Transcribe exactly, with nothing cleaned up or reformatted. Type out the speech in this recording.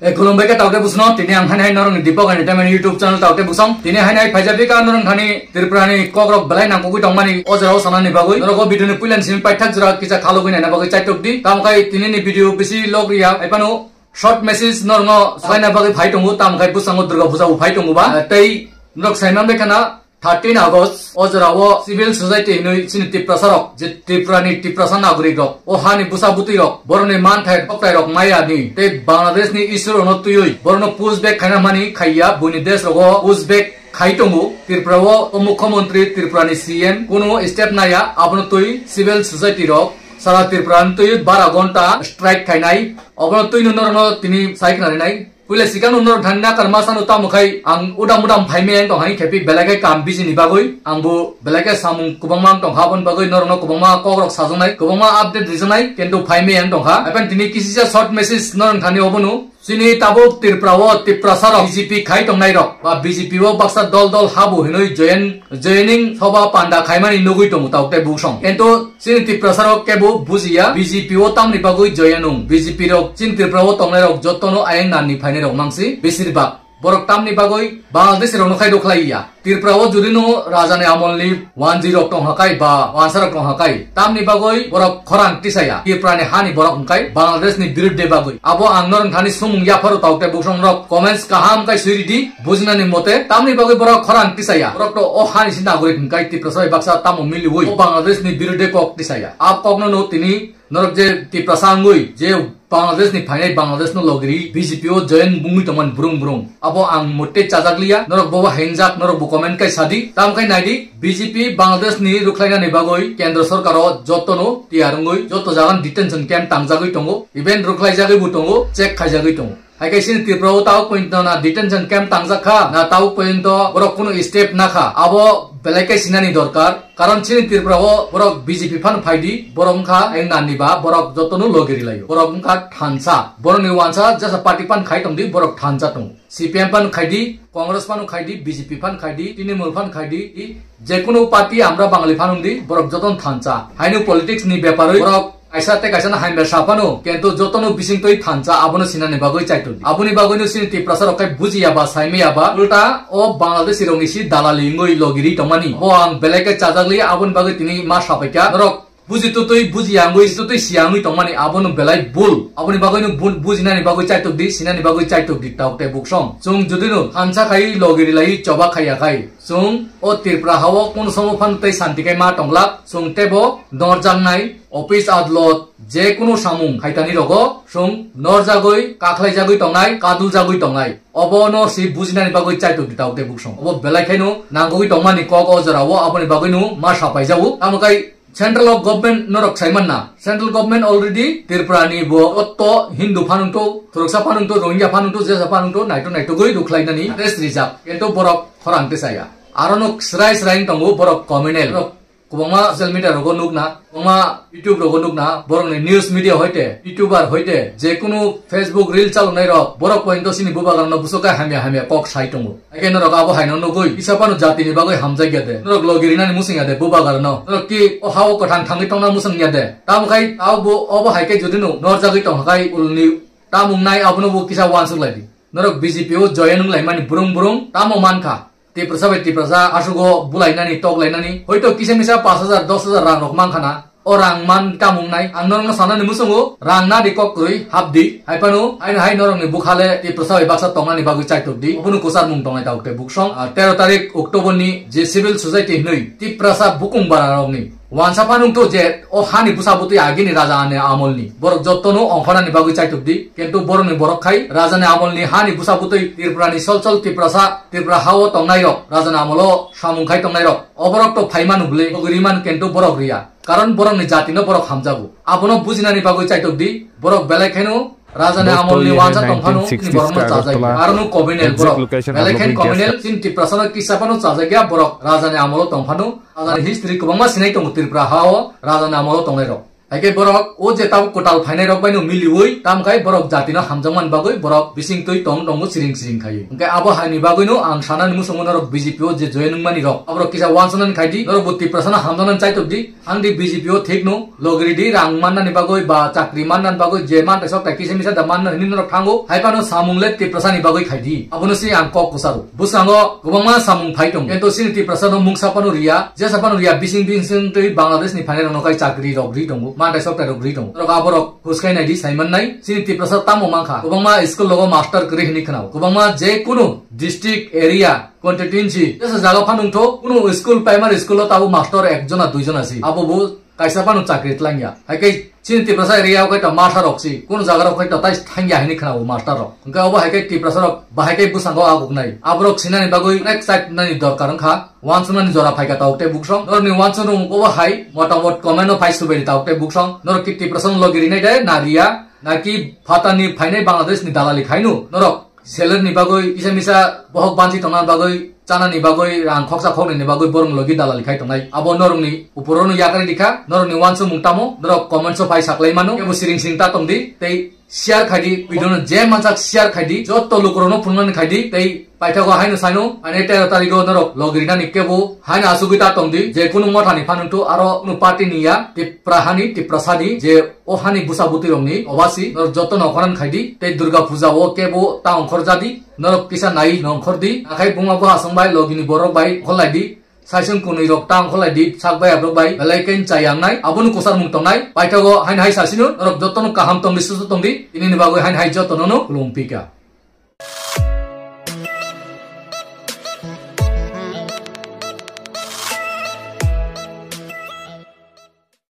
E, khulumbai khe taote busno, tini ang hainai norokni Deepak Entertainment YouTube channel taote busong. Tini hainai phaijak bika norok thani Tripura ni kokrok belai nangkukwi tongmani o jora o sanani bagwi. Norok o video ni puila ni simi paithak jora kisa khalogwi naina bagwi chaitok di. Tamo khai tini ni video bisi log riya, hai phano short message norokno saina bagwi phai tongo, tamo khai bwskango Durga Puja bo phai tongo ba. Tei norok saiman bai khana, thirteen August o jora o civil society hinwi chini Tiprasa rok, je Tripura ni Tiprasa nagorik rok, o hani bwsa bwtwi rok, borok ni manthai koktai rok maya ni tei Bangladesh ni issue rok no twiwi borok no push back khaina mani khaiya, buini desh rogo push back khai tongo. Tripura o, o mukhyamantri Tripura ni C M kunu step naya, abono twi civil society rok sara Tripura ni twi bara gonta strike khainai, obono twi no norok no tini sai khna rinai. Puila sikang no norok thani nakar ma sano tamo khai ang udam udam phai meyang tong hai khepi belai khe kam busy ni bagwi ang bo belai khe samung kwbangma tong kha, aboni bagwi norok no kwbangma kok rok sajaknai, kwbangma update rijaknai, kintu phai meyang tong kha. Haiphan tini kisisa short message norok thani obono chini tabuk Tripura o Tiprasa rok B J P khai tongnai rok ba B J P o baksa dol dol habu hinwi join, joining soba panda khaimani nugwi tongo tabuk tei buksong. Kintu chini Tiprasa rok kebo bujiya, B J P o tamni bagwi joya nung. B J P rok chini Tripura o tongnai rok jotono ayang nani phainai rok mangsi, besir bak. Borok tamni bagwi Bangladesh rokno khai rwkhlai ya. Tripura o jodi no raja ni amol ni wanji rok tong hakai ba wansa rok tong hakai, tamni bagwi borok khorang tisaya. Tripura ni hani borok hwngkai Bangladesh ni birudde bagwi. Abo ang norok thani sumung yapharo tabuk tei buksong rok comments kaham kai sui ridi. Bujinani mote, tamni bagwi borok khorang tisaya. Borok to o hani si nagorik hwnkhe Tiprasa bai baksa tamo miliwi o Bangladesh ni birudde kok tisaya. A kokno no tini norok je Tiprasa wngwi je Bangladesh ni phainai Bangladesh no logiri B J P o join bungwi tongmani brung brung. Abo ang mote chajakliya. Norok bobo henjak, norok bo comment kai sadi. Tam khai naidi, B J P Bangladesh ni rwkhlainani bagwi Kendra Sorkar o jotono tiyar wngwi joto jagan detention camp tangjagwi tongo. Even rwkhlaijagwi bo tongo, check khaijagwi tongo. Hai khe chini Tripura o tabuk pointo na detention camp tangjak kha, na tabuk pointo borok kunu step na kha, abo belai khe sinani dorkar. Karon chini Tripura o borok B J P phan phaidi, borok wngkha eng nani ba borok jotono logiri laio. Borok wngkha thansa, borokni wansa jesa party phan khai tongdi, borok thansa tongo. C P M phan khaidi, Congress phan khaidi, B J P phan khaidi, Trinamool phan khaidi, i jekunu party amra Bangali phan wngdi, borok jotono thansa. Haino politics ni beparwi borok kaisa tei kaisa no hamya sa phano, kento jotono bisingtwi thansa abono sinani bagwi chaitor di. Aboni bagwino chini Tiprasa rok khe bujiya ba saimaya ba, ulta o Bangladeshi rokni si dalali wngwi logiri tongmani. Bo ang belai khe chajakli, aboni bagwi tini ma sapaikha. Norok buji tutwi bujiya wngwi, tutwi siya wngwi tongmani abono belai bul. Aboni bagwino bu-, bujinani bagwi chaitor di, sinani bagwi chaitor di tabuk tei buksong. Chwng jodino thansa khai logiri lai choba khaiya khai, chwng o Tripura hao kunu somo phan tei santi khai ma tonglak, chwng tebo norjaknai. Office adlot je kunu samung khaitani rogo chwng norjagwi kakhlaijagwi tongnai, kaduljagwi tongnai. Obono si bujinani bagwi chaitor di tabuk tei buksong. Obo belai khaino nangogwi tongmani kok o jorao, aboni bagwino ma sapaijago. Tamo khai central o government norok saimanna. Central government already Tripura ni bo otto Hindu phanungto, Thuruksa phanungto, Rohingya phanungto, jesa phanungto, naito naitogwi rwkhlainani test rijak. Kento borok khorang tisaya. Arono srai srai wng tongo borok communal. Borok Kwbangma social media rogo nukna, kwbangma YouTube rogo nukna, borokni news media hoite, YouTuber hoite, jekunu Facebook reel chalonai rok, borok pointo sini bubagrano buso kai hamya hamya kok sai tongo. Haikhe norok abo haino nugwi, kisa phano jatini bagwi hamjakya de? Norok logi rinani musungya de bubagrano? Norok ki o hao kwthang thangwi tongna musungya de? Tamo khai abo, obo haikhe jodi no norjagwi tongkha khai ulni tamung nai abono bo kisa uansuk lai di. Norok B J P o join wng laimani brung brung tamo mankha? Tiprasa bai Tiprasa asugo bulainani, toklainani, hoito kisa misa pash hajar, dos hajar rang rok mankha na. O rang man tamung nai. Ang norokno sanani muchungo, rang nadi kok kwrwi hapdi. Hai phano, haino hai norokni bukhale Tiprasa bai baksa tongnani bagwi chaitok di. Obono kwchar mung tongnai tabuk tei buksong. Ah, tero tarik October ni je civil society hinwi Tiprasa bukung bara rokni wansa phano wngto je o hani bwsa bwtwi agini raja ani amolni borok jottono ongkhornani bagwi chaitok di, kintu borokni borok khai rajani amolni hani bwsa bwtwi Tripurani sol sol Tiprasa, Tripura hao tongnairok rajani amolo samung khai tongnairok oborok to phaimano bwle, togwi rimano kintu borok riya, karon borokni jatino borok hamjago. Abono bujinani bagwi chaitok di, borok belai khaino Rajani amolni wansa tongphano chini borokno chajakya. Arono communal borok. Belai khe communal chini Tiprasano kisa phano chajakya borok. Rajani amolo tongphano. Rajani history kwbangma sinai tongo Tripura hao. Rajani amolo tongnairok. Haikhe borok o je tabuk kwtal phainai rok baino miliwi, tamkhai borok jatino hamjakmani bagwi borok bising twi tong tongo siring siring khaiwi. Hwnkhe abo haini bagwino ang sanani muchungo norok B J P o je join wngmani rok, aborok kisa uansuknani khaidi, norok bo Tiprasano hamjaknani chaitokdi, ang di B J P o thikno, logiridi rang mannani bagwi ba chakri mannani bagwi je mantai sok tai kisa misa da manna hwnwi norok thango, haiphano samung le Tiprasani bagwi khaidi. Abono se ang kok kwcharo. Bwskango kwbangma samung phai tongo. Kento chini Tiprasa no mungsa phano riya, jesa phano riya, bising bising twi Bangladesh ni phainai rokno khai chakri rok ri tongo, mantai sok tai rok ri tongo. Norok aborok huskai naidi, sai mannai. Chini Tiprasa tamo mankha. Kwbangma school logo master kwrwi hwnwi khwnao. Kwbangma je kunu district, area, constituency, jesa jaga phano wngtho, kunu school, primary school o tabuk master ekjona, duijona si. Abo bo kaisa phano chakri tlangya. Haikhe chini Tiprasa area o khe ta master rok si, kunu jaga rok khe ta tai thangya hwnwi khwnao master rok. Hwnkhe obo haikhe Tiprasa rok bahai khe bwskango aguknai. Aborok sinani bagwi onek chak nani dorkar wngkha. Uansuknani jora phaikha tabuk tei buksong. Norokni uansukmung obo hai motamot comment o phai subaidi tabuk tei buksong. Norok ki Tiprasa no logi rinai de na riya? Naki phatani phainai Bangladesh ni dalali khainu? Norok salary ni bagwi kisa misa bohok banchi tongna bagwi, chanani bagwi rang khoksa khoknwi ni bagwi borok logi dalali khai tongnai. Abo norokni uporo no yakari dikha, norokni uansukmung tamo, norok comments o phai saklai mano. Kebo siring siring ta tongdi, tei share khaidi, video no je mansak share khaidi, jotto lukurokno phunuknani khaidi, tei paithago haino saino, ani tero tarigo norok logi rinani kebo haino asugwi ta tongdi, je kunu mothani phanungthu aro kunu party ni ya, Tipra hani, Tiprasani, je o hani bwsa bwtwi rokni obasi norok joto no khorang khaidi, tei Durga puja o kebo ta ongkhor jadi, norok kisa nai nongkhor di, akhai buma bwha song bai, logini borok bai khorlai di, saisung kunui rok ta ongkhorlai di, sak bai abrok bai, belai khe chayang nai, abono kwchar mung tongnai, paithago haino hai sasino, norok joto no kaham tongdi, susu tongdi, ini ni bagwi haino hai joto no no khulum pika.